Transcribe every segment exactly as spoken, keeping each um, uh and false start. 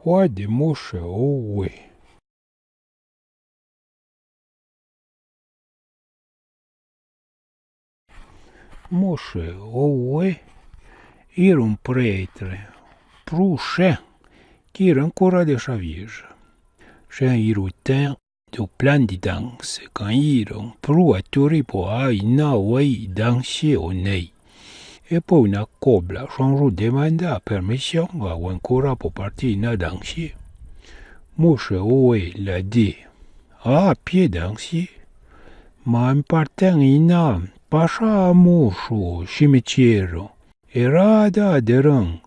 Hoi de Moche Owe. Moche Owe ire oun prétre prou chin k'ire ancoura de cha vieja. Chin ire ou tin dou plan di danse, can ire oun prou atouri po a ina ouei dansié o nei. E po ina cobla chin rou demanda permission a oun coura po parti ina dansié. Moche Owe l'a di: A pié dansié, ma en partin ina pasa a mouche o cimetiéro e rada aderan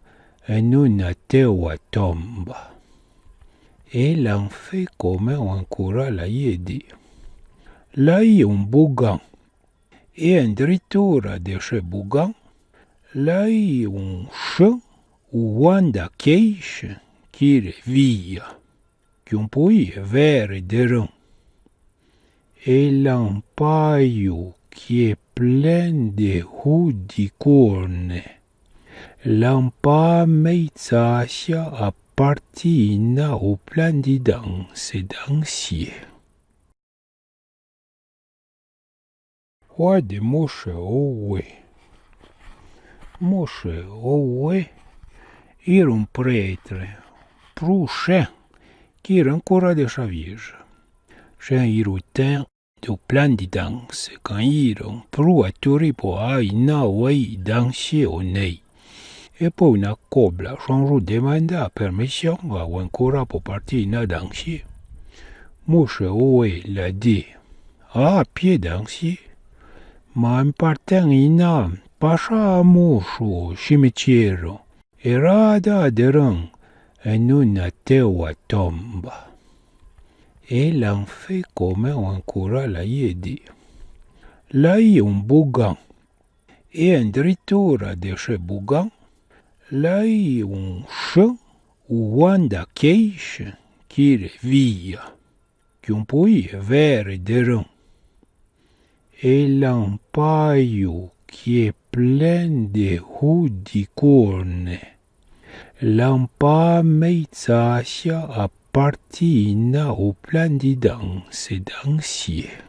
en una teua tomba. E l'an fé comèn oun coura l'a ie di. L'a ie oun bougan. E en dritoura de che bougan l'a ie oun chin ou oun da queiche k'ire via, k'oun pouie vère deran. E l'an paio k'ie plen de hou di courne. L'an pa mei tsasia a parti ina ou plan di danse dansié. Hoi de Moche Owe. Moche Owe ire oun prétre prou chin k'ire ancoura de cha vieja. Chin ire ou tin dou plan di danse, can ire oun prou atouri po a ina ouei dansié o nei. E po ina cobla chin rou demanda permission a oun coura po parti ina dansié. Moche Owe l'a di: A pié dansié, ma en partin ina pasa a mouche o cimetiéro e rada aderan en una teua tomba. E l'an fé comèn oun coura l'a ie di. L'a ie oun bougan. E en dritoura de che bougan l'a ie oun chin ou oun da queiche k'ire via, k'oun pouie vère deran. E l'an paio k'ie plen de hou di courne. L'an pa mei tsasia a parti ina ou plan di danse dansié.